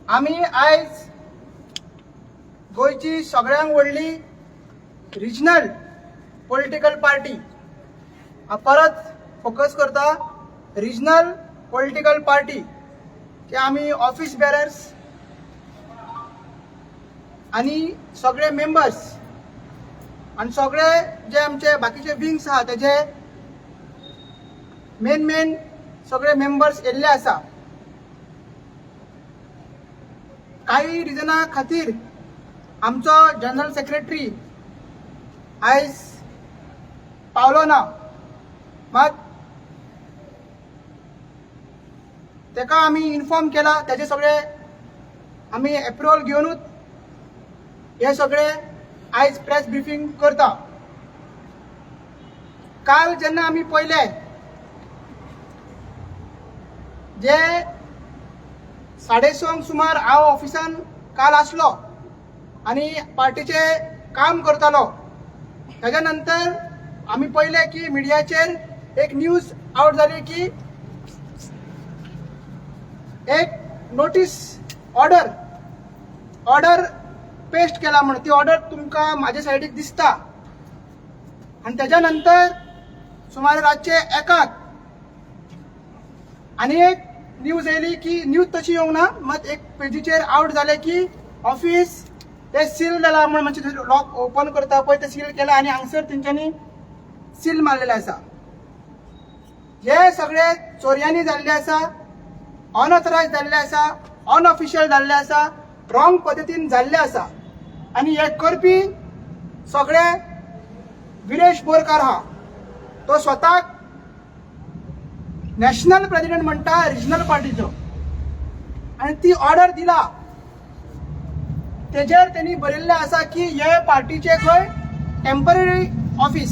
आमी आयज गोंयची सगळ्यांत व्हडली रिजनल पॉलिटिकल पार्टी, हांव परत फोकस करता, रिजनल पॉलिटिकल पार्टी जे आमी ऑफिस बेरर्स आनी सगळे मेंबर्स आनी सगळे जे आमचे बाकीचे विंग्स आहा तेजे मेन मेन सगळे मेंबर्स येयल्ले आसा. काही रिजना खातीर आमचो जनरल सेक्रेटरी आयज पावलो ना, मात तेका आमी इन्फॉर्म केला, तेजे सगळे आमी एप्रुवल घेवनूच हे सगळे आयज प्रेस ब्रिफींग करता. काल जेन्ना आमी पळयले जे 6:30 सुमार हांव ऑफिसान काल आसलो आनी पार्टीचे काम करतालो, ताज्या नंतर आमी पळयलें की मिडियाचेर एक न्यूज आवट जाली की एक नोटीस ऑर्डर ऑर्डर पेस्ट केला म्हणून. ती ऑर्डर तुमकां म्हाजे सायडीक दिसता. आनी ताज्या नंतर सुमार रातचे 1 आनी एक न्यूज येयली की न्यूज तशी येवंक ना, मात एक पेजीचेर आवट जालें की ऑफिस ते सील जाला म्हण, म्हणजे लॉक ओपन करता पळय ते सील केला आनी हांगसर तेंच्यांनी सील मारलेलें आसा. हे सगळे चोरयांनी जाल्ले आसा, अनऑथरायज जाल्ले आसा, अनऑफिशियल जाल्ले आसा, रॉंग पद्दतीन जाल्ले आसा. आनी हे करपी सगळे विरेश बोरकार आहा, तो स्वताक नॅशनल प्रेसिडेंट म्हणटा रिजनल पार्टीचो, आनी ती ऑर्डर दिला तेजेर तेणी बरयल्लें आसा की हे पार्टीचे खंय टेम्पररी ऑफिस.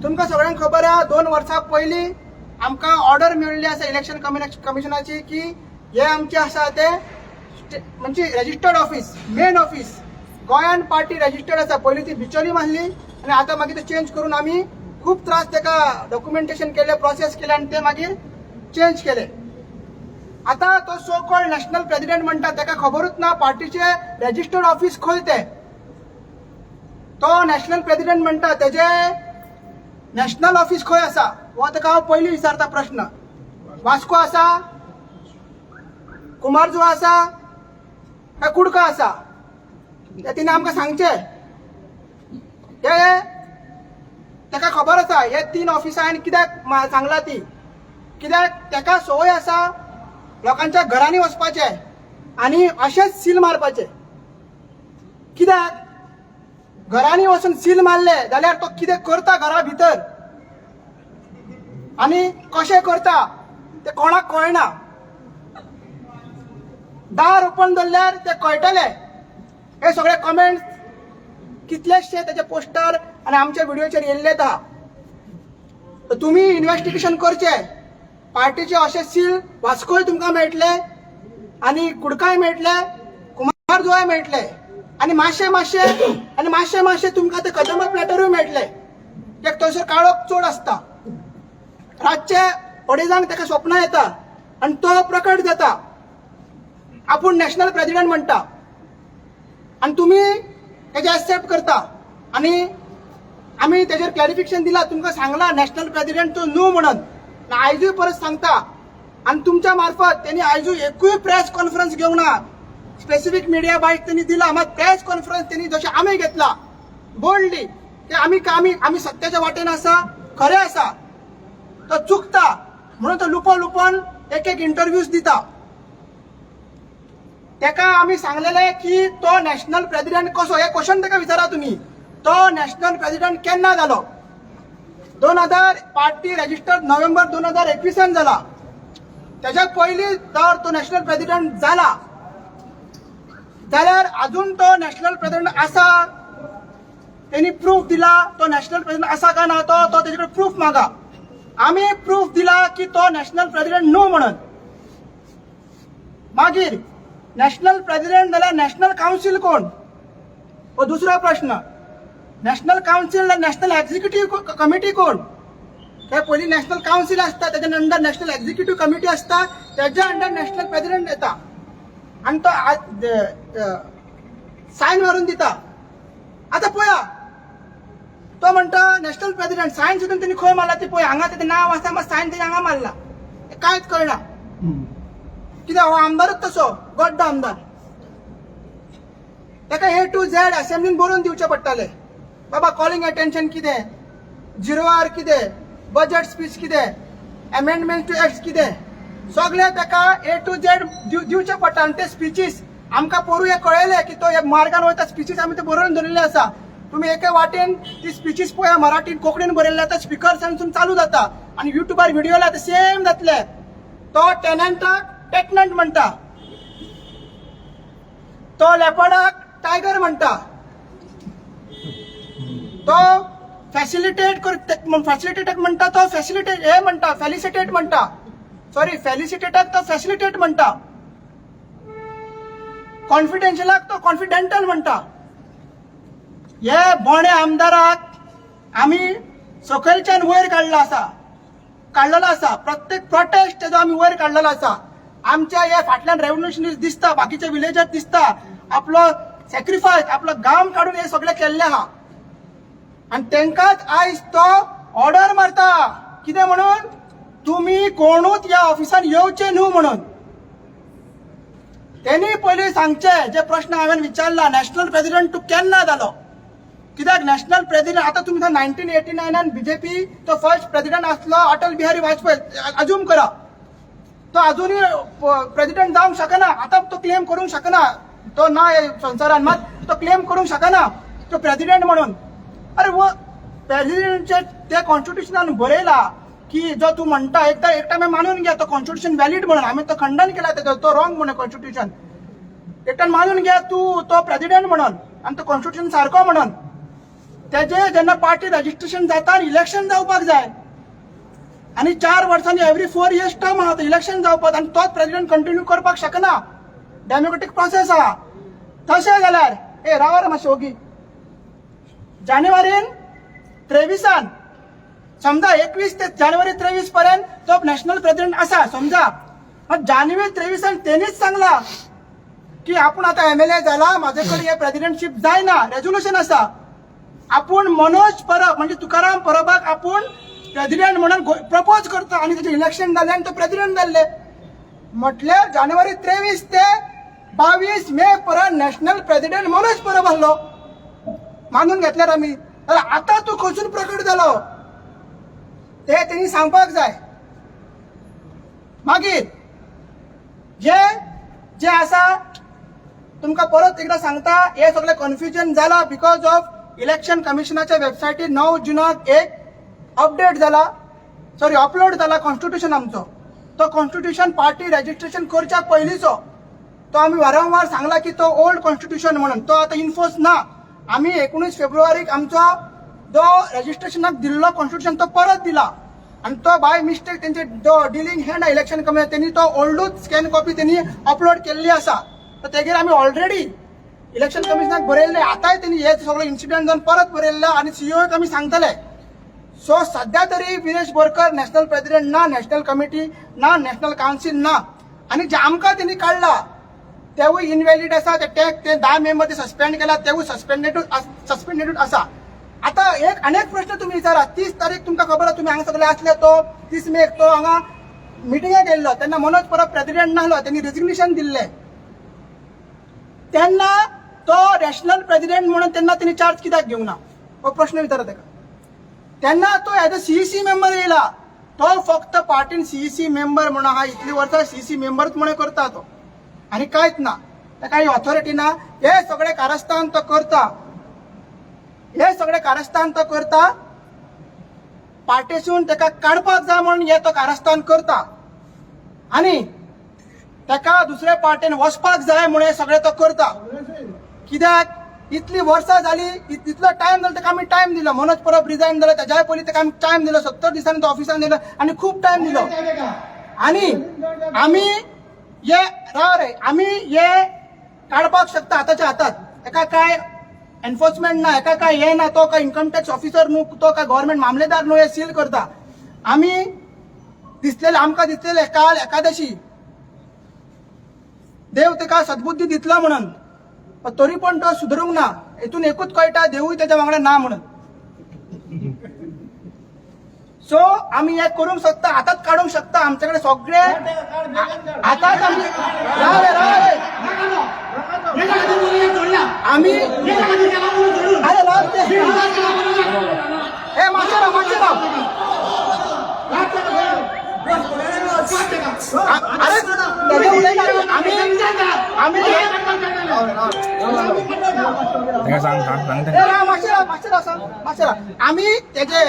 तुमकां सगळ्यांक खबर आहा, 2 वर्सां पयलीं आमकां ऑर्डर मेळिल्ली आसा इलेक्शन कमिशनाची की हे आमचे आसा ते म्हणजे रजिस्टर्ड ऑफिस, मेन ऑफिस गोंयान पार्टी रजिस्टर्ड आसा. पयलीं ती बिचोली मारली आनी आतां मागीर ते चेंज करून आमी खूब त्रास तेका डॉक्युमेंटेशन केले, प्रोसेस केले आनी ते मागीर चेंज केले. आतां तो सो कॉल्ड नॅशनल प्रेसिडेंट म्हणटा, तेका खबरूच ना पार्टीचे रजिस्टर्ड ऑफिस खंय ते. तो नॅशनल प्रेसिडेंट म्हणटा तेजे नॅशनल ऑफिस खंय आसा, हो तेका हांव पयलीं विचारता प्रश्न. वास्को आसा, कुमारजुवा आसा काय कुडका आसा, ते तिणें आमकां सांगचें. हे तेका खबर आसा हे 3 ऑफिसां हांवें कित्याक सांगला ती, कित्याक तेका संवय आसा लोकांच्या घरांनी वचपाचें आनी अशेंच सील मारपाचें. कित्याक घरांनी वचून सील मारले जाल्यार तो कितें करता घरा भितर आनी कशें करता तें कोणाक कळना. दार ओपन दवरल्यार ते कळटले. हे सगळे कमेंट्स कितलेशे तेजे पोस्टर आनी आमच्या व्हिडिओचेर येयल्ले आहा. तर तुमी इन्वेस्टिगेशन करचें. पार्टीचे अशे सील वास्कोय तुमकां मेळटले आनी कुडकाय मेळटले, कुमारजुवाय मेळटले आनी मातशें मातशें आनी मातशें मातशें तुमकां ते कदंबा प्लॅटरूय मेळटले. कित्याक थंयसर काळोख चड आसता. रातचे 2:30 ताका स्वप्नां येता आनी तो प्रकट जाता, आपूण नॅशनल प्रेसिडेंट म्हणटा आनी तुमी तेजे एक्सेप्ट करता. आनी आमी तेजेर क्लॅरिफिकेशन दिला, तुमकां सांगला नॅशनल प्रेसिडेंट तो न्हू म्हणून. आयजूय परत सांगता आनी तुमच्या मार्फत तेणी आयजूय एकूय प्रेस कॉन्फरन्स घेवंक ना. स्पेसिफीक मिडिया बायट तेणी दिला, मात प्रेस कॉन्फरन्स तेणी जशें आमी घेतला बोल्डली की आमी आमी आमी सत्याच्या वाटेन आसा, खरें आसा. तो चुकता म्हणून तो लुपो लुपोन एक एक इंटरव्यूज दिता. तेका आमी सांगलेले की तो नॅशनल प्रेसिडेंट कसो, हे क्वेश्चन तेका विचारा तुमी. तो नॅशनल प्रेसिडेंट केन्ना जालो? 2000 पार्टी रजिस्टर्ड नोव्हेंबर 2021 जाला. त्याच्या पयलीं जर तो नॅशनल प्रेसिडेंट जाला जाल्यार अजून तो नॅशनल प्रेसिडेंट आसा, तेणी प्रूफ दिला तो नॅशनल प्रेसिडेंट आसा काय ना, तो तो तेजे कडेन प्रूफ मागा. आमी प्रूफ दिला की तो नॅशनल प्रेसिडेंट न्हू म्हणून. मागीर नॅशनल प्रेसिडेंट जाल्यार नॅशनल कावन्सील कोण, हो दुसरो प्रश्न. National council, national executive committee कोण? ते पयलीं नॅशनल कावन्सील आसता, त्याच्या अंडर नॅशनल एक्झिक्युटीव्ह कमिटी आसता, त्याच्या अंडर नॅशनल प्रेसिडेंट येता. आनी तो सायन मारून दिता. आतां पळया, तो म्हणटा नॅशनल प्रेसिडेंट. सायन सुद्दां तेणी खंय मारला ते पळय. हांगा तेजें नांव आसा, मात सायन तेजें हांगा मारला. तें कांयच कळना कित्याक हो आमदारूच तसो गड्डो आमदार. ताका ए टू झेड असेंब्लीन बरोवन दिवचें पडटालें, बाबा कॉलिंग अटेन्शन कितें, झिरो our कितें, बजट स्पीच कितें, अमेंडमेंट टू एक्ट कितें, सगळें ताका ए टू झेड दिवचें पडटा. आनी ते स्पिचीस आमकां पोरूं हें कळयलें की तो हे मार्गान वयता. स्पिचीस आमी ते बरोवन दवरिल्ले आसा. तुमी एके वाटेन ती स्पिचीस पळया, मराठीन कोंकणीन बरयल्ले. आतां स्पिकर्सांसून चालू जाता आनी युट्यूबार व्हिडिओ लायता, सेम जातले. तो टेनंटाक टेटनंट म्हणटा, तो लेपर्डाक टायगर म्हणटा, तो फॅसिलिटेट कर फॅसिलिटेटक म्हणटा, तो फॅसिलिटेट हे म्हणटा, फेलिसिटेट म्हणटा, सॉरी, फेलिसिटेटाक तो फॅसिलिटेट म्हणटा, कॉन्फिडेन्शियलाक तो कॉन्फिडेंटल म्हणटा. हे बोणे आमदाराक आमी सकयलच्यान वयर काडला आसा, काडलेलो आसा. प्रत्येक प्रोटेस्ट तेजो आमी वयर काडलेलो आसा. आमच्या हे फाटल्यान रेव्होल्युशनिस्ट दिसता, बाकीचे विलेजर दिसता. आपलो सॅक्रिफायस, आपलो घाम काडून हे सगळें केल्लें आहा आनी तेंकाच आयज तो ऑर्डर मारता. कितें म्हणून? तुमी कोणूच ह्या ऑफिसान येवचे न्हू म्हणून. तेणी पयलीं सांगचे, जे प्रश्न हांवें विचारला, नॅशनल प्रेसिडेंट तूं केन्ना जालो? कित्याक नॅशनल प्रेसिडेंट आतां तुमी 1989न बीजेपी तो फर्स्ट प्रेसिडेंट आसलो अटल बिहारी वाजपेयी, अज्यूम करा. तो अजूनय प्रेसिडेंट जावंक शकना, आतां तो क्लेम करूंक शकना. तो ना हे संवसारान, मात तो क्लेम करूंक शकना तो प्रेसिडेंट म्हणून. अरे, वो प्रेसिडेंटचे ते कॉन्स्टिट्युशनान बरयला की जो तूं म्हणटा, एकदा एक टायम मानून घ्या तो कॉन्स्टिट्युशन व्हॅलिड म्हणून. आमी तो खंडन केला तेजो, तो रॉंग म्हणून कॉन्स्टिट्युशन. एकट्यान मानून घ्या तूं तो प्रेसिडेंट म्हणून आनी तो कॉन्स्टिट्युशन सारको म्हणून. तेजे जेन्ना पार्टी रजिस्ट्रेशन जाता आनी इलेक्शन जावपाक जाय आनी 4 वर्सांनी, एवरी 4 इयर्स टर्म आहा, तो इलेक्शन जावपाक आनी तोच प्रेसिडेंट कंटिन्यू करपाक शकना. डेमोक्रेटीक प्रोसेस आहा. तशें जाल्यार ए राव रे मातशें ओगी. जानेवारीन 23न समजा, 21 ते जानेवारी 23 पर्यंत तो नॅशनल प्रेसिडेंट आसा समजा. मात जानेवारी 23न तेणीच सांगला की आपूण आतां एमएलए जाला, म्हाजे कडेन हे प्रेसिडेंटशीप जायना, रेजोल्युशन आसा. आपूण मनोज परब म्हणजे तुकाराम परबाक आपूण प्रेसिडेंट म्हणून प्रपोज करता आनी तेजें इलेक्शन जालें आनी तो प्रेसिडेंट जाल्ले. म्हटल्यार जानेवारी 23 ते 22 मे पर्यंत नॅशनल प्रेसिडेंट मनोज परब आसलो, मानून घेतल्यार आमी. जाल्यार आतां तूं खंयसून प्रकट जालो ते तेणी सांगपाक जाय. मागीर जे जे आसा, तुमकां परत एकदां सांगता, हे सगळें कन्फ्युजन जाला because of election कमिशनाच्या वेबसायटीर 9 जुनाक एक अपडेट जाला, सॉरी, अपलोड जाला कॉन्स्टिट्युशन आमचो. तो कॉन्स्टिट्युशन पार्टी रजिस्ट्रेशन करच्या पयलींचो. तो आमी वारंवार सांगला की तो ओल्ड कॉन्स्टिट्युशन म्हणून, तो आतां इनफोर्स ना. आमी 19 फेब्रुवारीक आमचो जो रजिस्ट्रेशनाक दिल्लो कॉन्स्टिट्युशन तो परत दिला आनी तो बाय मिस्टेक तेंचे जो डिलिंग हँड इलेक्शन कमिशन तेणी तो ओल्डूच स्कॅन कॉपी तेणी अपलोड केल्ली आसा. तर तेगेर आमी ऑलरेडी इलेक्शन कमिशनाक बरयल्ले. आतांय तेणी हे सगळे इन्सिडंट जावन परत बरयल्ले आनी सीओक आमी सांगतले. सो सध्या तरी विरेश बोरकर नॅशनल प्रेसिडेंट ना, नॅशनल कमिटी ना, नॅशनल कावन्सील ना आनी जे आमकां तेणी काडला तेवूय इनव्हॅलिड आसा. ते टॅग ते 10 मेंबर ते सस्पेंड केला, तेवूय सस्पेंडेडूच आसा. आता एक अनेक प्रश्न तुम्ही विचारा. 30 तारीख तुमकां खबर आसा, तुमी हांगा सगळे आसले. तो 30 मेक तो हांगा मिटिंगेक गेल्लो तेन्ना मनोज परब प्रेसिडेंट नासलो. तेणी रेजिग्नेशन दिल्लें तेन्ना. तो नॅशनल प्रेसिडेंट म्हणून तेन्ना तेणी चार्ज कित्याक घेवंक ना, हो प्रश्न विचारा ताका. तेन्ना तो एज अ सीईसी मेंबर येयला. तो फक्त पार्टीन सीईसी मेंबर म्हणून आहा. इतली वर्सां सीईसी मेंबरूच म्हणून करता तो आनी कांयच ना. ताका ही ऑथॉरिटी ना. हे सगळे कारस्थान तो करता, हे सगळे कारस्थान तो करता. पार्टेसून ताका काडपाक जाय म्हणून हे तो कारस्थान करता आनी ताका दुसऱ्या पार्टेन वचपाक जाय म्हणून हे सगळें तो करता. कित्याक इतली वर्सां जाली, इतलो टायम जालो, ताका आमी टायम दिलो. मनोज परब रिजायन जालो तेज्याय पयलीं ताका आमी टायम दिलो. 70 दिसांनी तो ऑफिसान दिलो आनी खूब टायम दिलो. आनी आमी हे, राव रे, आमी हे काडपाक शकता हाताच्या हातात. एका काय एन्फोर्समेंट ना, एका काय हे ना. तो काय इन्कम टॅक्स ऑफिसर न्हू, तो काय गव्हर्मेंट मामलेदार न्हू हे सील करता. आमी दिसलेले, आमकां दिसलेले काल एकादशी देव तेका सद्बुद्धी दितलो म्हणून, पण तरी पण तो सुदरूंक ना. हितून एकूच कळटा, देवूय तेच्या वांगडा ना म्हणून. सो आमी हे करूंक शकता, आतांच काडूंक शकता आमचे कडेन सगळे. आतांच आमी, राव रे, राव रे. आमी, अरे राव ते. हे मातशें राव, मातशें राव. अरे तेजें उलयना आमी आमी तांकां सांग, सांग, सांग. ए, राव मातशें, राव मातशें, राव सांग मातशें, राव. आमी तेजे,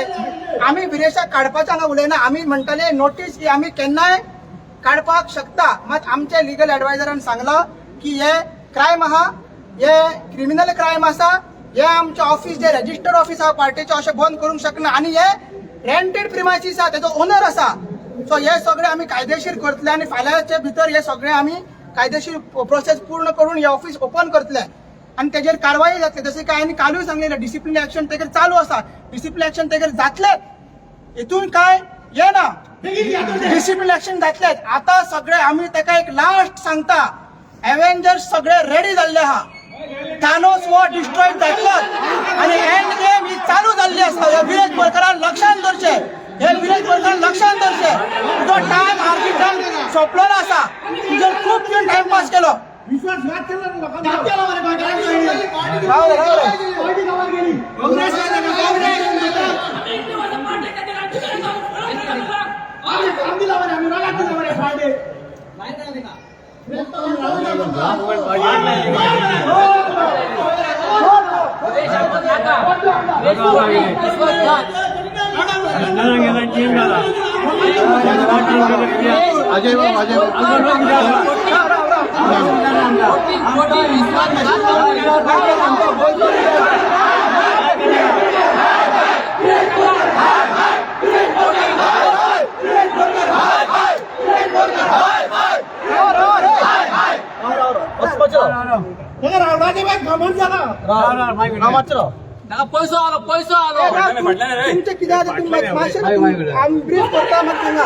आमी विरेशाक काडपाचें हांगा उलयना. आमी म्हणटाले नोटीस ही आमी केन्नाय काडपाक शकता. मात आमचे लिगल एडवायझरान सांगलां की हे क्रायम आहा, हे क्रिमिनल क्रायम आसा. हे आमचें ऑफिस जे रजिस्टर्ड ऑफिस आहा पार्टेचें, अशें बंद करूंक शकना आनी हे रेंटेड प्रिमायसीस आहा, तेजो ओनर आसा. सो हे सगळे आमी कायदेशीर करतले आनी फाल्यांचे भितर हे सगळे आमी कायदेशीर प्रोसेस पूर्ण करून हे ऑफिस ओपन करतले आनी तेजेर कारवाई जातली. जशें की हांवें कालूय सांगलेलें, डिसिप्लीन एक्शन तेजेर चालू आसा. डिसिप्लीन एक्शन तेजेर जातलेच, हितून काय ये ना, डिसिप्लीन एक्शन जातलेच. आतां सगळे आमी तेका एक लास्ट सांगता, एव्हेंजर्स सगळे रेडी जाल्ले आहा. थानोस हो डिस्ट्रॉय जातलोच आनी एंड गेम ही चालू जाल्ली आसा. हे विरेश बोरकारान लक्षान दवरचें, हे विरेश बोरकारान लक्षान दवरचें. तुजो टायम आर्दी टायम सोंपलेलो आसा. तुजो खूब तुवें टायमपास केलो. विश्वासघात केला ना लोकांचा. राव रे, राव रे. पार्टी गावात गेली. काँग्रेस, काँग्रेस. आम्ही काम दिला म्हणे, आम्ही रागात दिला म्हणे पार्टी. राव, राव, राव. राव, राव, रे. घमंड झाला. पैसो आलो, पैसो आलो. ए, राव, तुमचें कितें आसा तुमी मातशें आमी ब्रीफ करता मात सांगा.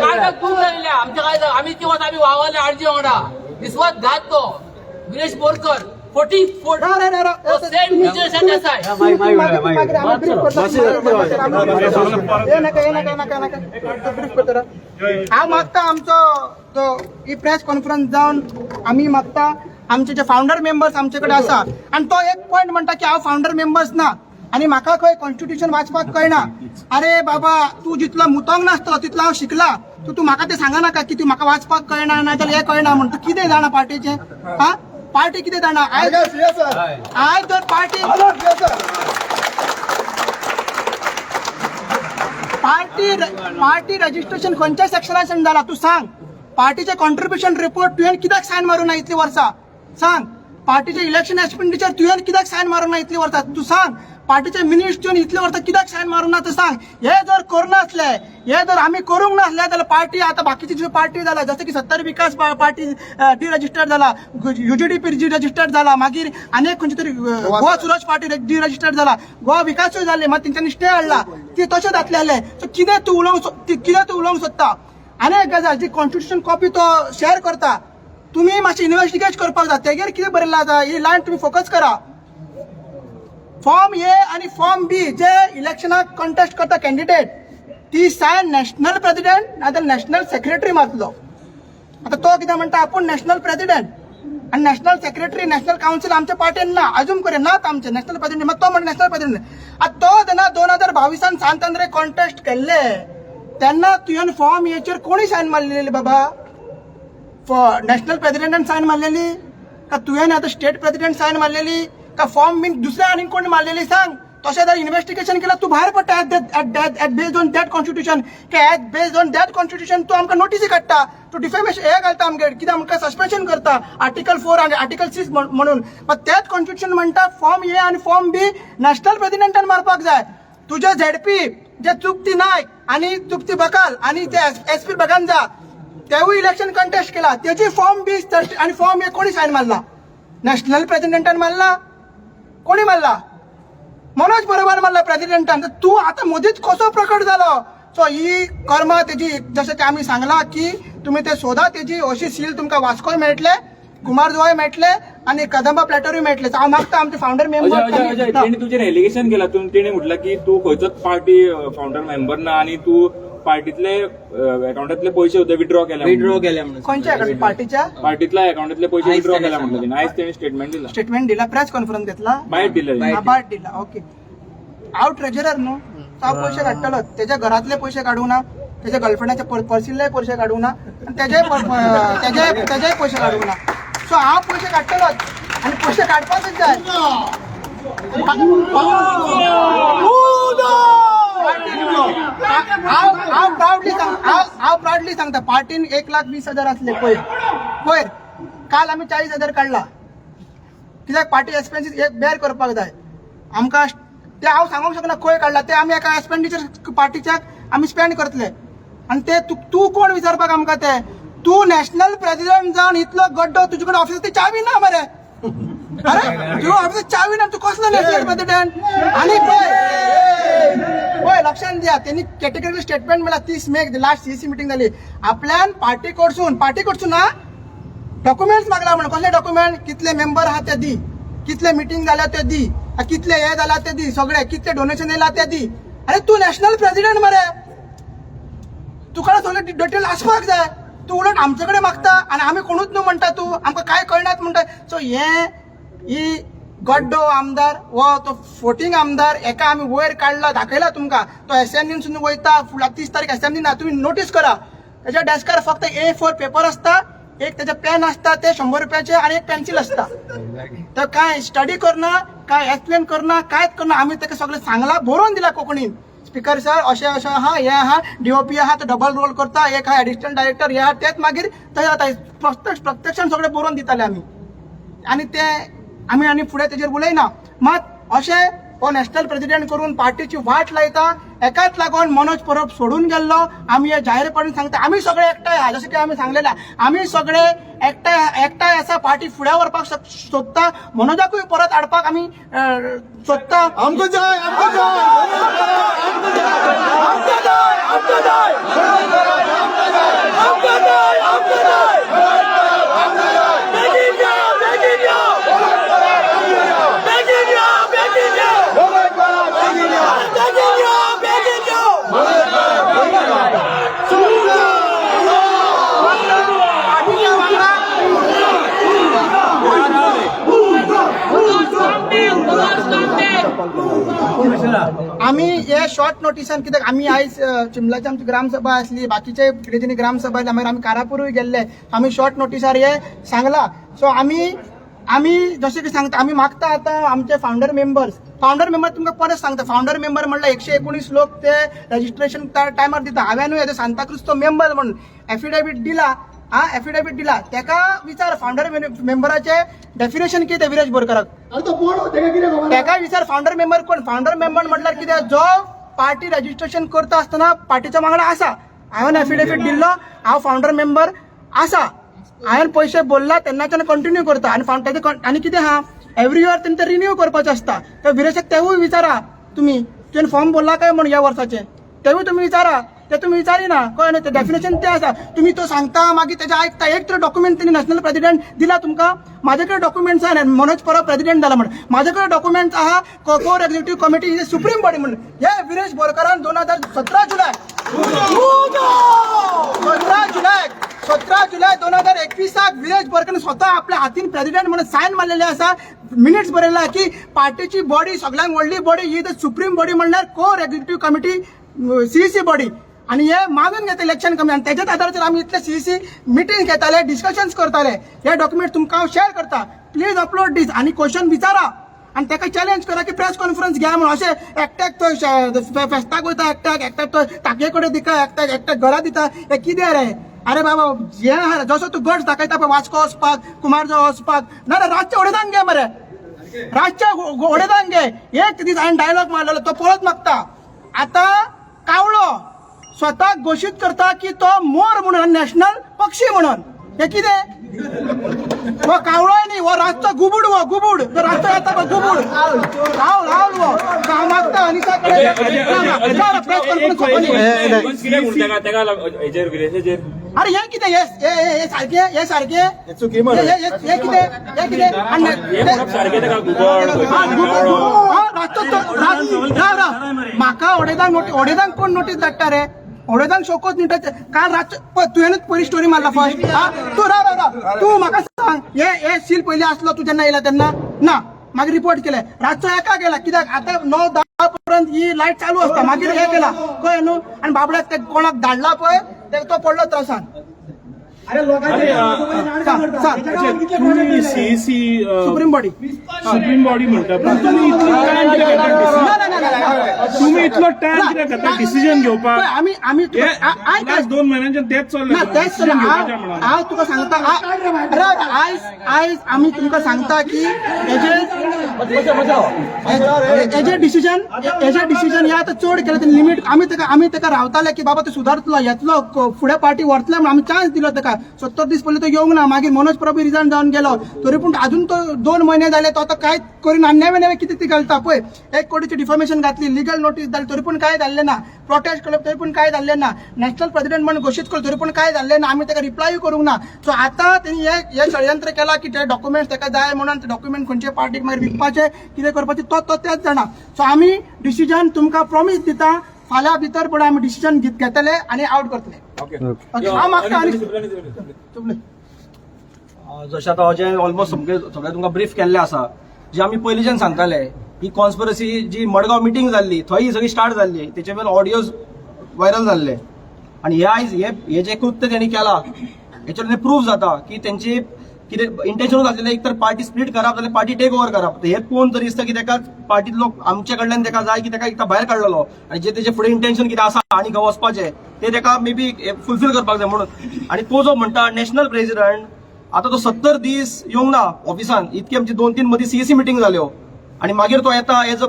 काय खूब जाल्ले आमच्या, काय आम्ही किंवा आम्ही वावरले आडजी वांगडा. विश्वासघात तो विरेश बोरकर 44. राव रे, राव, राव. तो सेम विजय सरदेसाय. तुम्ही मागीर, मागीर आमी ब्रीफ करता. ये नाका, ये नाका, नाका, नाका, ब्रीफ करता राव. हांव मागता आमचो तो ही प्रेस कॉन्फरन्स जावन आमी मागता, आमचे जे फाउंडर मेंबर्स आमचे कडेन आसा आनी तो एक पॉयंट म्हणटा की हांव फाउंडर मेंबर्स ना आनी म्हाका खंय कॉन्स्टिट्युशन वाचपाक कळना. अरे बाबा, तूं जितलो मुतोंक नासतलो तितलो हांव शिकला. तूं तूं म्हाका तें सांगा नाका की तूं म्हाका वाचपाक कळना नाजाल्यार हें कळना म्हण. तूं कितें जाणा पार्टीचें? हा, पार्टी कितें जाणा? आयज आयज जर पार्टी पार्टी पार्टी रजिस्ट्रेशन खंयच्या सेक्शनान जाला तूं सांग. पार्टीचे कॉन्ट्रिब्युशन रिपोर्ट तुवें कित्याक सायन मारूं ना इतली वर्सां, सांग. पार्टीचे इलेक्शन एक्सपेंडिचर तुवें कित्याक सायन मारूं ना इतली वर्सां, तूं सांग. पार्टीचे मिनिट्स तुवें इतले वर्सां कित्याक सायन मारूं ना, तें सांग. हे जर करनासले, हे जर आमी करूंक नासले जाल्यार पार्टी आतां बाकीची जी पार्टी जाला, जशें की सत्तर विकास पार्टी डिरजिस्टर्ड जाला, युजीडीपी डिरजिस्टर्ड जाला, मागीर आनी एक खंयची तरी गोवा सुरज पार्टी डिरजिस्टर्ड जाला, गोवा विकासूय जाले, मात तेंच्यांनी स्टे हाडला, ती तशें जातलें आसलें. सो कितें तूं उलोवंक कितें तूं उलोवंक सोदता? आनी एक गजाल, जी कॉन्स्टिट्युशन कॉपी तो शेअर करता, तुमी मातशें इन्वेस्टिगेट करपाक जाय तेगेर कितें बरयल्लें आसा. ही लायन तुमी फोकस करा. फॉर्म ए आनी फॉर्म बी जे इलेक्शनाक कॉन्टेस्ट करता कॅन्डिडेट, ती सायन नॅशनल प्रेसिडेंट नाजाल्यार नॅशनल सेक्रेटरी मारतलो. आतां तो कितें म्हणटा, आपूण नॅशनल प्रेसिडेंट आनी नॅशनल सेक्रेटरी, नॅशनल कावन्सील आमच्या पार्टीन ना, अजून करून नात आमचे नॅशनल प्रेसिडेंट. मात तो म्हणटा नॅशनल प्रेसिडेंट. आतां तो जेन्ना 2022 सांत आंद्रे कॉन्टेस्ट केल्ले तेन्ना तुवें फॉर्म एचेर कोणी सायन मारलेली बाबा? नॅशनल प्रेसिडेंटान सायन मारलेली का तुवें आतां स्टेट प्रेसिडेंट सायन मारलेली का फॉर्म बीन दुसऱ्या आनी कोण मारलेली, सांग. तशें जर इन्वेस्टिगेशन केल्यार तूं भायर पडटा at based on that constitution की at based on that constitution तूं आमकां नोटीसी काडटा, तूं डिफेमेशन हे घालता आमगेर, कितें आमकां सस्पेन्शन करता आर्टिकल 4 आनी आर्टिकल 6 म्हणून. मात तेच कॉन्स्टिट्युशन म्हणटा फॉर्म ए आनी फॉर्म बी नॅशनल प्रेसिडेंटान मारपाक जाय. तुजे झेडपी जे तृप्ती नायक आनी तृप्ती बकाल आनी ते एस पी बगांजा तेवूय इलेक्शन कंटेस्ट केला, तेजी फॉर्म बी आनी फॉर्म ए कोणी सायन मारला? नॅशनल प्रेसिडेंटान मारला? कोणी मारला? मनोज बरोबर मारला प्रेसिडेंटान. तर तूं आतां मदींच कसो प्रकट जालो? सो ही कर्मा तेजी, जशें की आमी सांगलां की तुम्ही ते सोदा तेजी अशी सील तुमकां वास्कोय मेळटले, कुमारजुवाय मेळटले आनी कदंबा प्लॅटरूय मेळटले. हांव मागता आमचे फाउंडर अजय, अजय, अजय, मेंबर. तेणी तुजेर एलिगेशन केला. तूं तेणी म्हटलं की तू खंयचोच पार्टी फाउंडर मेंबर ना आणि तू पार्टीतले अकाउंटातले पैसे होते विड्रॉ केले. विड्रॉ केले म्हणून. खंयच्या पार्टीच्या? पार्टीतल्या अकाउंटातले पैसे आयज विड्रॉ तेणे केले म्हटलं सांगला. तेणे. आयज तेणे स्टेटमेंट दिला. स्टेटमेंट दिला, प्रेस कॉन्फरन्स घेतला. बायट दिलं. हा, बाट दिला. ओके, हांव ट्रेजरर न्हू, सो हांव पयशे काडटलो. तेज्या घरातले पयशे काडूंक ना, तेज्या गर्लफ्रेंडाचे पर्सिल्ले पयशे काडूंक ना आनी तेजेय तेजेय तेजेय पयशे काडूंक ना. सो हांव पयशे काडटलोच आनी पयशे काडपाकच जाय. हांव हांव प्रावडली सांग, हांव हांव प्रावडली सांगता, पार्टीन 1,20,000 आसले पयर. पयर काल आमी 40,000 काडला, कित्याक पार्टी एक्सपेन्सीस एक बेर करपाक जाय आमकां. ते हांव सांगूंक शकना खंय काडला ते. आमी एका एक्सपेंडिचर पार्टीच्याक आमी स्पेंड करतले आनी ते तूं कोण विचारपाक आमकां ते? तूं नॅशनल प्रेसिडेंट जावन इतलो गड्डो, तुजे कडेन ऑफिसाची चावी ना मरे. अरे, तुझ्या ऑफिसात चावी ना, तूं कसलो नॅशनल प्रेसिडेंट? आनी पळय पळय, लक्षात द्या, त्यांनी कॅटेगरी स्टेटमेंट म्हणल्यार 30 मेक लास्ट सीसी मिटींग जाली. आपल्यान पार्टी कडसून ना डॉक्युमेंट्स मागला म्हणून. कसले डॉक्युमेंट? कितले मेंबर आहा ते दी, कितले मिटींग जाल्या ते दी, कितले हे जाला ते दी, सगळे कितले डोनेशन येयला ते दी. अरे, तूं नॅशनल प्रेसिडेंट मरे, तुका सगळे डिटेल आसपाक जाय. तूं उलट आमचे कडेन मागता आनी आमी कोणूच न्हू म्हणटा, तूं आमकां कांय कळनात म्हणटा. सो हे ही गड्डो आमदार हो तो फोटींग आमदार, एका आमी वयर काडला, दाखयला तुमकां. तो एसेंब्लीन वयता फुडल्या 30 तारीख एसेंब्ली ना, तुमी नोटीस करा, त्याच्या डेस्कार फक्त A4 paper आसता, एक त्याचे पेन आसता ते 100 रुपयाचे आनी एक पेन्सिल आसता. तर काय स्टडी करना, काय एक्सप्लेन करना, कांयच करना. आमी ताका सगळें सांगलां, बरोवन दिलां कोंकणीन. स्पिकर सर, अशें अशें आहा, हें आहा, डीओपी आहा, तो डबल रोल करता, एक आहा एडिशनल डायरेक्टर, हे आहा तेच. मागीर तशें जाता. प्रत्यक्षान सगळें बरोवन दिताले आमी आनी ते आमी आनी फुडें तेजेर उलयना. मात अशें हो नॅशनल प्रेसिडेंट करून पार्टीची वाट लायता. एकाच लागून मनोज परब सोडून गेल्लो. आमी हे जाहीरपणान सांगता, आमी सगळे एकठांय आहा. जशें की आमी सांगलेलें, आमी सगळे एकठांय एकठांय आसा. पार्टी फुडें व्हरपाक सोदता. मनोजाकूय परत हाडपाक आमी सोदता. आमकां जाय, आमकां जाय, आमकां जाय, आमकां जाय, आमकां जाय, आमकां जाय. बेगीन या, बेगीन या, बेगीन या, बेगीन या, बेगीन या, बेगीन या. पार्टीच्या वांगडा मनोज कामटे, मनोज कामटे. आमी हे शॉर्ट नोटिसान, कित्याक आमी आयज चिंबलाची आमची ग्रामसभा आसली, बाकीचे विलेजींनी ग्रामसभा आसली, मागीर आमी कारापुरूय गेल्ले. आमी शॉर्ट नोटिसार हे सांगला. सो आमी आमी जशें की सांगता, आमी मागता आतां आमचे फाउंडर मेंबर्स, फाउंडर मेंबर तुमकां परत सांगता, फाउंडर मेंबर म्हणल्यार 119 लोक ते रजिस्ट्रेशन टायमार दिता. हांवेंनूय आतां सांताक्रुजचो मेंबर म्हणून एफिडेवीट दिला. हा, एफिडेवीट दिला. तेका विचार, फाउंडर मेंबराचे डेफिनेशन कितें विरेश बोरकराक. अरे, तो कोण तेका कितें खबर? तेका विचार, फाउंडर मेंबर कोण? फाउंडर मेंबर म्हटल्यार कितें? जो पार्टी रजिस्ट्रेशन करता आसतना पार्टीच्या वांगडा आसा. हांवें एफिडेवीट दिल्लो, हांव फाउंडर मेंबर आसा. हांवें पयशे भरला तेन्नाच्यान कंटिन्यू करता. आनी फाउंड आनी कितें आहा, एवरी इयर तेंचे रिन्यू करपाचें आसता. तर विरेशाक तेवूय विचारा तुमी, तुवें फॉर्म भरला काय म्हण ह्या वर्साचें, तेवूय तुमी विचारा. ते तुमी विचारिना, कळ्ळें न्हय? ते डेफिनेशन तें आसा. तुमी तो सांगता, मागीर तेजें आयकता. एक तर डॉक्युमेंट तेणी नॅशनल प्रेसिडेंट दिला तुमकां? म्हाजे कडेन डॉक्युमेंट्स आहा. मनोज परब प्रेसिडेंट जाला म्हण म्हाजे कडेन डॉक्युमेंट्स आहा. Core executive committee is supreme body म्हणून हे विरेश बोरकारान 2017 जुलय, 17 जुलय, 17 जुलय 2021 विरेश बोरकारान स्वता आपल्या हातीन प्रेसिडेंट म्हणून सायन मारलेले आसा, मिनिट्स बरयला की पार्टीची बॉडी सगळ्यांत व्हडली body he the supreme body म्हणल्यार कोर एक्झिक्युटिव्ह कमिटी, सीईसी बॉडी. आणि हे मागून घेता इलेक्शन कमिटी आणि त्याच्याच आधाराचेर आमी इतले सीईसी मिटींग घेताले, डिस्कशन्स करताले. हे डॉक्युमेंट तुमकां हांव शेअर करता. प्लीज अपलोड दीस आणि क्वेश्चन विचारा आणि ताका चॅलेंज करा की प्रेस कॉन्फरन्स घ्या म्हणून. अशें एकट्याक तो फेस्ताक वयता, एकट्याक एकट्याक तो टाकये कडेन दिता, एकट्याक एकट्याक घरा दिता, हे कितें रे? अरे बाबा, हे आहा, जसो तूं गट्स दाखयता पळय वास्को वचपाक, कुमारजुंवा वचपाक, ना रातचे उडयतान घे मरे, रातच्या उडयतान घे. एक दीस हांवें डायलॉग मारलेलो, तो परत मागता. आतां कावळो स्वताक घोशीत करता की तो मोर म्हणून, नॅशनल पक्षी म्हणून. हे कितें? हो कावळोय न्ही, हो रातचो गुबूड, हो गुबूड. तो रातचो येता पळय गुबूड, राव राव, हो हांव मागता अनिसा कडेन प्रेस कॉन्फरन्स. कितें म्हणटा तेका हेजेर, विरेशाचेर? अरे हे कितें, हे हे हे सारकें, हे सारकें, चुकी मरे. हे हे हे कितें, हे कितें? आनी हे म्हणप सारकें तेका घुबड, हा, खंयचो हा, रातचो राव राव, म्हाका ओडेदांक नोटीस, ओडेदांक कोण नोटीस धाडटा रे? ओडेदांक शोकोच न्ही. काल रातचो पळय तुवेंच पयली स्टोरी मारला फर्स्ट. हा, तूं राव राव राव, तूं म्हाका सांग, हे हे सील पयलीं आसलो तूं जेन्ना येयला तेन्ना ना? मागीर रिपोर्ट केले रातचो एका गेला कित्याक? आतां 9-10 पर्यंत ही लायट चालू आसता. मागीर हे केला, कळ्ळें न्हू? आनी बाबड्याक ते कोणाक धाडला पळय ते, तो पडलो त्रासान. अरे लोकांचे सांग सांग. तुम्ही CEC supreme body. Supreme body म्हणता, पण तुम्ही इतलो टायम कित्याक घेता decision? ना ना ना ना. तुम्ही इतलो टायम कित्याक घेता डिसिजन घेवपाक? पळय, आमी आमी तुका आयक. लास्ट 2 म्हयन्यांच्यान तेच ना चल्लें. तेच डिसिजन घेवपाचें म्हणून. हांव तुका सांगता, राव, आयज आयज आमी तुमकां सांगता की हेजे डिसिजन हे आतां चड केलें तें लिमीट. आमी ताका रावताले की बाबा तो सुदारतलो, येतलो, फुडें पार्टी व्हरतले म्हणून आमी चान्स दिलो ताका. 70 दीस पयलीं तो येवंक ना. मागीर मनोज प्रभू रिजायन जावन गेलो, तरी पूण अजून तो 2 म्हयने जाले, तो आतां कांय करिना आनी नेवे नेवे कितें ती घालता पळय. 1 कोटीची डिफॉमेशन घातली, लिगल नोटीस धाडली, तरी पूण कांय जाल्लें ना. प्रोटेस्ट केलो, तरी पूण कांय जाल्लें ना. नॅशनल प्रेसिडेंट म्हणून घोशीत केलो, तरी पूण कांय जाल्लें ना. आमी ताका रिप्लायूय करूंक ना. सो आतां तेणी हे हे षडयंत्र केलां की ते डॉक्युमेंट्स ताका जाय म्हणून, ते डॉक्युमेंट खंयचे पार्टीक मागीर विकपाचे, कितें करपाचें तो तो तेच जाणा. सो आमी डिसिजन तुमकां प्रॉमीस दिता, फाल्यां भितर पण आमी डिसिजन घेतले आनी आवट करतले. ओके. ओके, हांव मागता आनी तुमले. जशें आतां अजय ऑलमोस्ट सगळे सगळें तुमकां ब्रीफ केल्लें आसा, जे आमी पयलींच्यान सांगताले, ही कॉन्स्पिरसी जी मडगांव मिटींग जाल्ली थंय ही सगळी स्टार्ट जाल्ली, तेचे वयल्यान ऑडियोज व्हायरल जाल्ले आनी हे आयज हे हे जे कृत्य तेणी केलां हेचेर प्रूफ जाता की तेंची कितें इंटेन्शनूच आसलेलें, एक तर पार्टी स्प्लीट करप जाल्यार पार्टी टेक ओवर करप. हे पळोवन तरी दिसता की तेका पार्टींतलो आमचे कडल्यान तेका जाय की तेका एकदां भायर काडलेलो आनी जे तेजे फुडें इंटेन्शन कितें आसा आनी खंय वचपाचें ते तेका मे बी फुलफील करपाक जाय म्हणून. आनी तो जो म्हणटा नॅशनल प्रेसिडंट, आतां तो 70 दीस येवंक ना ऑफिसान. इतकी आमची दोन तीन मदीं सीईसी मिटींग जाल्यो आनी मागीर तो येता एज अ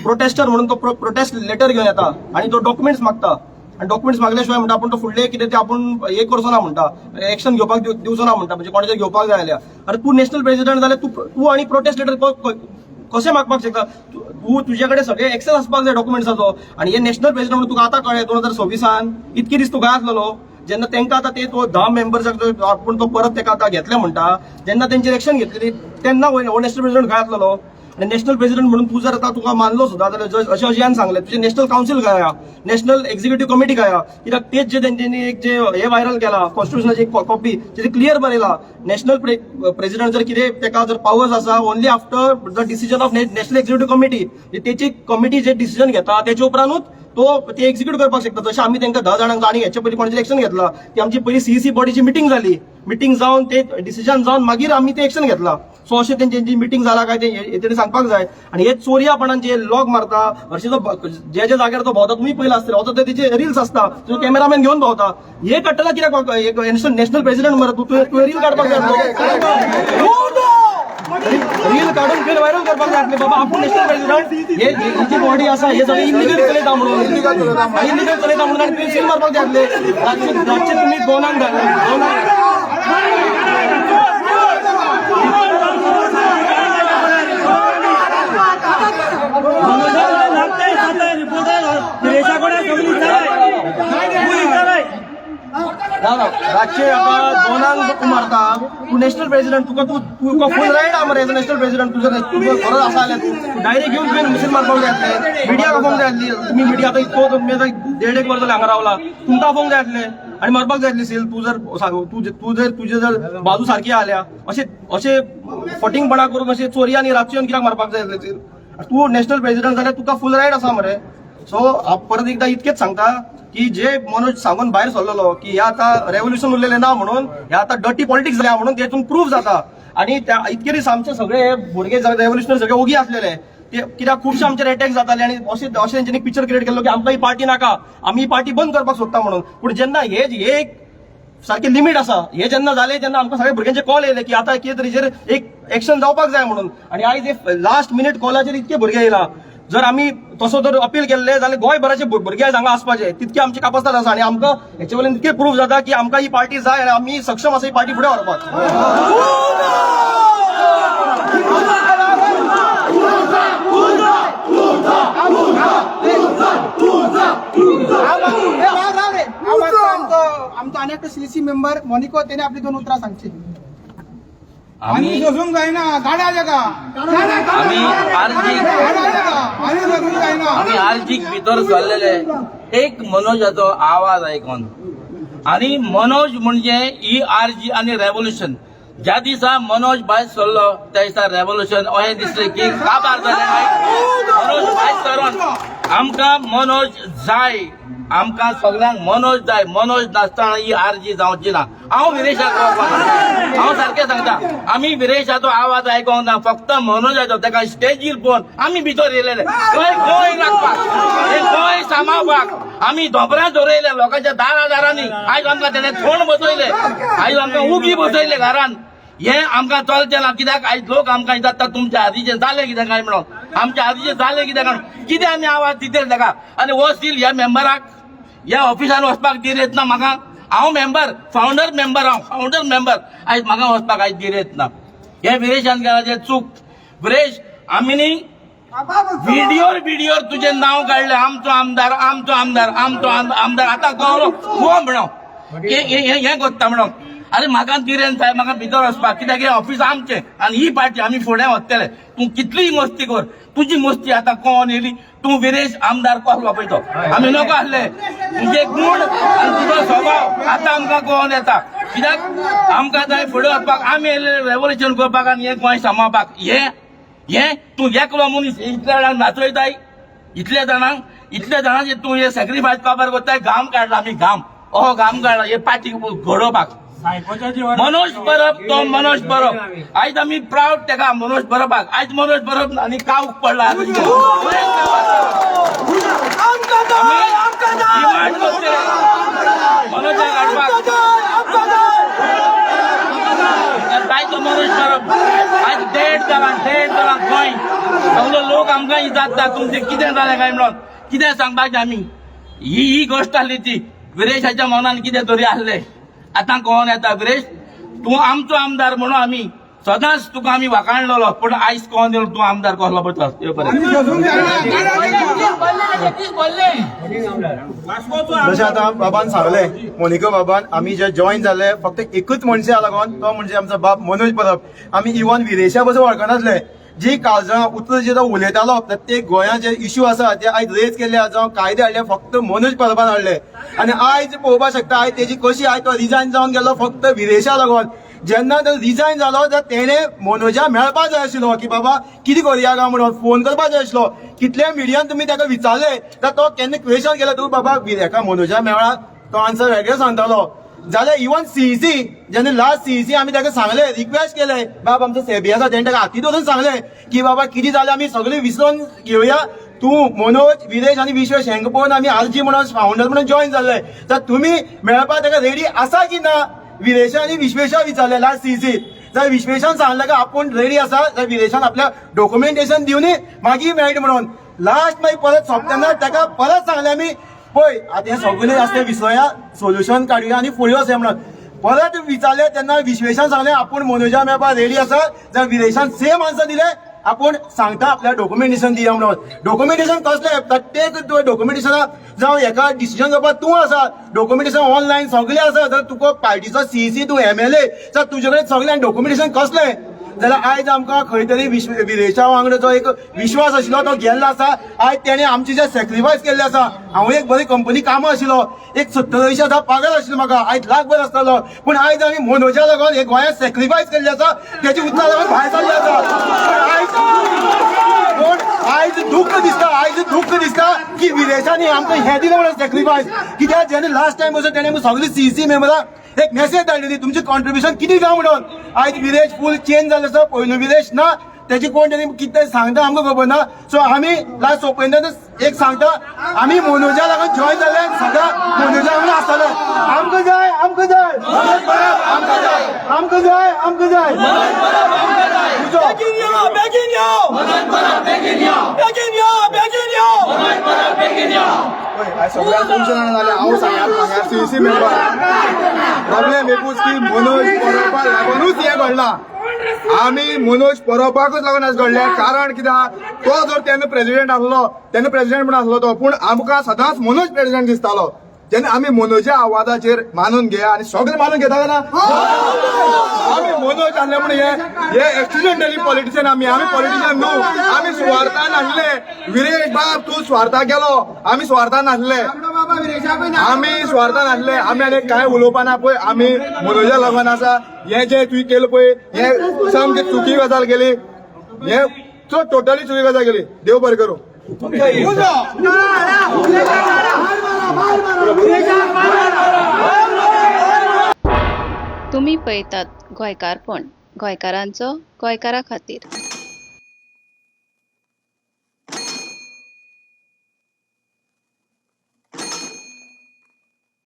प्रोटेस्टर म्हणून, तो प्रोटेस्ट लेटर घेवन येता आनी तो डॉक्युमेंट्स मागता आनी डॉक्युमेंट्स मागल्या शिवाय म्हणटा आपूण तो फुडले कितें ते आपूण हे करचो ना म्हणटा, एक्शन घेवपाक दिवचो ना म्हणटा. म्हणजे कोणाचेर घेवपाक जाय जाल्यार, अरे तूं नॅशनल प्रेसिडंट जाल्यार तूं तूं आनी प्रोटेस्ट लेटर कशें मागपाक शकता तूं? तूं तुजे कडेन सगळे एक्सेस आसपाक जाय डॉक्युमेंट्साचो. आनी हे नॅशनल प्रेसिडंट म्हणून तुका आतां कळ्ळें 2026an? इतके दीस तूं खंय आसलेलो जेन्ना तांकां आतां ते तो 10 मेंबर्साक आपूण तो परत तेका आतां घेतले म्हणटा, जेन्ना तेंचेर एक्शन घेतलेली तेन्ना हो नॅशनल प्रेसिडंट खंय आसलेलो? आनी नॅशनल प्रेसिडंट म्हणून तूं जर आतां तुका मानलो सुद्दां जाल्यार, अशें अजयान सांगलें, तुजें नॅशनल कावन्सील खंय आहा, नॅशनल एक्झिक्युटीव कमिटी खंय आहा? कित्याक तेच जे तेंच्यांनी एक जे हे व्हायरल केला कॉन्स्टिट्युशनाची एक कॉपी, तेजेर क्लियर बरयला, नॅशनल प्रेसिडंट जर कितें तेका जर पावर्स आसा, only after the decision of national executive committee. तेची कमिटी जे डिसिजन घेता तेचे उपरांतूच तो ते एक्झिक्यूट करपाक शकता. जशें आमी तांकां 10 जाणांक आनी हेचे पयलीं कोणाचें एक्शन घेतला ती आमची पयली सीईसी बॉडीची मिटींग जाली, मिटींग जावन ते डिसिजन जावन मागीर आमी ते एक्शन घेतला. सो अशें तेंची मिटींग जाला काय ते हे तेणी सांगपाक जाय. आनी हे चोरयापणान जे लॉग मारता, हरशीं तो जे जे जाग्यार तो भोंवता तुमी पयला आसतले, वचत तेचे रिल्स आसता, तुजो कॅमेरामॅन घेवन भोंवता. हे कळटला कित्याक? नॅशनल प्रेसिडंट मरे तूं, तुवें रील काडपाक जाय, रील काडून फिर व्हायरल करपाक जाय आसले बाबा आपूण नॅशनल प्रेसिडंट. हे ही जी बॉडी आसा हे सगळे इलिगल चलयता म्हणून, इलिगल चलयता म्हणून आनी तुवें सील मारपाक जाय आसले. रातचे रातचे तुमी दोनांक दोनांक ना ना, रातचे आतां दोनांक तूं मारता, तूं नॅशनल प्रेसिडंट, तुका तूं तुका फूल रायट आहा मरे एज नॅशनल प्रेसिडंट. तुजो तुजो गरज आसा जाल्यार तूं डायरेक्ट येवन तुवें मशीन मारपाक जाय आसलें, मिडियाक आपोवंक जाय आसली. तुमी मिडिया आतां इतको तुमी आतां देड एक वर्स जालें हांगा रावला, तुमकां आपोवंक जाय आसलें आनी मारपाक जाय आसली सील. तूं जर सांग, तूं तूं जर तुजे जर बाजू सारकी आल्या, अशें अशें फटींगपणा करून अशें चोरयानी आनी रातचे येवन कित्याक मारपाक जाय आसलें सील? तूं नॅशनल प्रेसिडंट जाल्यार तुका फूल रायट आसा मरे. सो हांव परत एकदां इतकेंच सांगता की जे मनोज सांगून भायर सरलेलो की हे आतां रेव्होल्युशन उरलेलें ना म्हणून, हे आतां डर्टी पॉलिटिक्स जाल्या म्हणून, तेतून प्रूफ जाता. आनी त्या इतके दीस आमचे सगळे हे भुरगे रेव्होल्युशनरी सगळे ओगी आसलेले ते कित्याक? खुबशे आमचेर अटॅक जाताले आनी अशें अशें तेंच्यांनी पिक्चर क्रिएट केल्लो की आमकां ही पार्टी नाका, आमी ही पार्टी बंद करपाक सोदता म्हणून. पूण जेन्ना हे हे एक सारकी लिमीट आसा, हे जेन्ना जालें तेन्ना आमकां सगळे भुरग्यांचे कॉल येयले की आतां कितें तरी हेजेर एक एक्शन जावपाक जाय म्हणून. आनी आयज हे लास्ट मिनीट कॉलाचेर इतके भुरगे येयला. जर आमी तसो जर अपील केल्ले जाल्यार गोंयभराचे भुरगे आयज हांगा आसपाचे, तितके आमची कापास्ताद आसा. आनी आमकां हेचे वयल्यान इतके प्रूफ जाता की आमकां ही पार्टी जाय आनी आमी सक्षम आसा ही पार्टी फुडें व्हरपाक. राव राव रे, हांव मागता आमचो आमचो तो आनी एकटो सीसी मेंबर मोनिको तेणे आपली दोन उतरां सांगची. आमी सोसूंक जायना, गाडा जाका. आमी आरजीक आनी सोसूंक जायना. आमी आरजीक भितर सरलेले एक मनोजाचो आवाज आयकोन. आनी मनोज म्हणजे ही आरजी आनी रेवोल्युशन. ज्या दिसा मनोज भायर सरलो त्या दिसा रेवोल्युशन अशें दिसलें की काबार जालें. मनोज भायर सरोन आमकां मनोज जाय, आमकां सगळ्यांक मनोज जाय. मनोज नासतना ही आरजी जावची ना. हांव विरेशाक वळखना, हांव सारकें सांगता, आमी विरेशाचो आवाज आयकोंक ना, फक्त मनोजाचो. ताका स्टेजीर पळोवन आमी भितर येयलेले थंय गोंय राखपाक, हे गोंय सांबाळपाक आमी धोंपरां दवरयले लोकांच्या दारा दारांनी. आयज आमकां तेणे थोंड बसयले, आयज आमकां उगी बसयले घरान. हे आमकां चलचें ना, कित्याक आयज लोक आमकां विचारता तुमच्या आदीचें जालें कितें काय म्हणून, आमच्या आदीचें जालें कितें काय म्हणून. कितें आमी आवाज दितले ताका? आनी हो सील ह्या मेंबराक ह्या ऑफिसान वचपाक धीर येत ना म्हाका. हांव मेंबर, फावंडर मेंबर, हांव फावंडर मेंबर, आयज म्हाका वचपाक आयज धीर येत ना. हे विरेशान केलाचें चूक. विरेश, आमी न्ही व्हिडियोर व्हिडियोर तुजें नांव काडलें, आमचो आमदार, आमचो आमदार, आमचो आमदार. आतां कळ्ळो हो म्हणो हें कोत्ता म्हणून. अरे म्हाका गिरेन जाय, म्हाका भितर वचपाक, कित्याक हें ऑफिस आमचें आनी ही पार्टी आमी फुडें वतले. तूं कितलीय मस्ती कर, तुजी मस्ती आतां कोण येयली. तूं विरेश आमदार कसलो पळय तो आमी नको आसले. तुजे गूण आनी तुजो स्वभाव आतां आमकां कोण येता, कित्याक आमकां जाय फुडें वचपाक. आमी येयले रेवोल्युशन करपाक आनी हें गोंय सांबाळपाक. हें हें तूं एकलो मनीस इतल्या जाणांक नाचयताय, इतल्या जाणांक, इतल्या जाणांचे तूं हे सॅक्रिफायस काबार करताय. घाम काडला आमी, घाम, हो घाम काडला हे पार्टी घडोवपाक. मनोज परब तो मनोज परब, आयज आमी प्रावड तेका मनोज परबाक. आयज मनोज परब आनी कावूक पडला. मनोजाक हाडपाक जायतो मनोज परब आयज 1.5 जाला, 1.5 जाला गोंय. सगलो लोक आमकां विचारता तुमचें कितें जालें काय म्हणून. कितें सांगपाचें आमी? ही ही गोश्ट आसली ती विरेशाच्या मनान कितें तरी आसलें, आतां कोण येता. विरेश, तूं आमचो आमदार म्हणून आमी सदांच तुका आमी वाखाणलेलो, पूण आयज कोण येयलो तूं आमदार कसलो पळय तो बरें. जशें आतां बाबान सांगलें, मोनिका बाबान, आमी जे जॉईन जाले फक्त एकूच मनशा लागून, तो म्हणजे आमचो बाब मनोज परब. आमी इवन विरेशा पसून वळखनासले. जी काळजां उतरां जे तो उलयतालो, प्रत्येक गोंयांत जे इश्यू आसा ते आयज रेज केल्ले, जावं कायदे हाडले, फक्त मनोज परबान हाडले. आनी आयज पळोवपाक शकता, आयज तेजी कशी आयज तो रिजायन जावन गेलो फक्त विरेशा लागून. जेन्ना तो रिजायन जालो तर तेणे मनोजा मेळपाक जाय आशिल्लो की बाबा कितें करुया काय म्हणून फोन करपाक जाय आशिल्लो. कितल्या मिडियान तुमी ताका विचारले तर तो केन्ना क्वेशन केला तूं बाबा हेका मनोजा मेळ्ळा, तो आन्सर वेगळें सांगतालो. जाल्यार इवन सीईसी, जेन्ना लास्ट सीईसी आमी ताका सांगले, रिक्वेस्ट केले, बाब आमचो सेबी आसा, तेणे ताका हाती धरून सांगले की बाबा कितें जालें आमी सगळें विसरून घेवया, तूं मनोज, विरेश आनी विश्वेश हेंका पळोवन आमी आरजी म्हणून फावंडर म्हणून जॉईन जाल्ले, तर तुमी मेळपाक ताका रेडी आसा की ना? विरेशा आनी विश्वेशा विचारले लास्ट सीईसी. जाल्यार विश्वेशान सांगलें का आपूण रेडी आसा, जाल्यार विरेशान आपल्या डॉक्युमेंटेशन दिवनूय मागीर मेळटा म्हणून. लास्ट मागीर परत सोंपतना ताका परत सांगलें आमी, पळय आतां हें सगळें आसा तें विसरोया, सोल्युशन काडुया आनी फुडें वचया म्हणून. परत विचारलें तेन्ना विश्वेशान सांगलें आपूण मनोजा मेळपाक रेडी आसा, जाल्यार विरेशान सेम आन्सर दिलें, आपूण सांगता आपल्या डॉक्युमेंटेशन दिया म्हणून. डॉक्युमेंटेशन कसलें? प्रत्येक डॉक्युमेंटेशना जावं हेका डिसिजन घेवपाक तूं आसा, डॉक्युमेंटेशन ऑनलायन सगळें आसा, जर तुका पार्टीचो सीईसी, तूं एमएलए, जाल्यार तुजे कडेन सगळें डॉक्युमेंटेशन कसलें? जाल्यार आयज आमकां खंय तरी विरेशा वांगडा जो एक विश्वास आशिल्लो तो गेल्लो आसा. आयज तेणें आमचे जे सॅक्रिफायस केल्ले आसा, हांव एक बरी कंपनी कामां आशिल्लो, एक 70 80 हजार पगार आशिल्लो म्हाका, आयज लाखभर आसतालो, पूण आयज आमी मनोजा लागून हे गोंयांत सॅक्रिफायस केल्ले आसा, तेजी उतरां लागून भायर सरले आसा. पूण आयज दुख्ख दिसता, आयज दुख्ख दिसता की विरेशांनी आमकां हें दिलें म्हणून सॅक्रिफायस. कित्याक जेन्ना लास्ट टायम वचून तेणें सगळी सीईसी मेंबरां एक मेसेज धाडलेली तुमचें कॉन्ट्रिब्युशन कितें जावं म्हणून. आयज विरेश फूल चेंज जालें आसा, पयलू विरेश ना, तेजी कोण तरी कितें सांगता आमकां खबर ना. सो आमी लास्ट सोंपयतना एक सांगता, आमी मनोजा लागून जॉयन जाले, सदां मनोजा वांगडा आसतले. आमकां जाय, आमकां जाय, आमकां जाय, आमकां जाय, आमकां जाय. बेगीन यो, बेगीन यो, बेगीन यो, बेगीन यो. सगळ्यांक तुमचे जाणा जालें, हांव सांग्यार सीईसी मेंबर. प्रॉब्लेम एकूच की मनोज परबाक लागूनच हें घडलां. आमी मनोज परबाकूच लागून आज घडलें. कारण कित्याक, तो जर तेन्ना प्रेजिडेंट आसलो, तेन्ना प्रेजिडेंट म्हणून आसलो तो, पूण आमकां सदांच मनोज प्रेजिडेंट दिसतालो. जेन्ना आमी मनोजा आवाजाचेर मानून घेया आनी सगळे मानून घेता ना. आमी मनोज आणले म्हणून हे हे एक्सिडेंटली पॉलिटिशियन. आमी आमी पॉलिटिशियन न्हू, आमी सुवार्थान आणले. विरेश बाब, तूं सुवार्थाक गेलो, आमी सुवार्थान आसले, आमी सुवार्थान आसले. आमी आनी कांय उलोवपा ना पळय. आमी मनोजा लागून आसा. हें जें तुवें केलें पळय, हें सामकी चुकी गजाल केली. हें चड टोटली चुकी गजाल केली. देव बरें करूं. तुमी पळयतात गोंयकारपण, गोंयकारांचो गोंयकारा खातीर.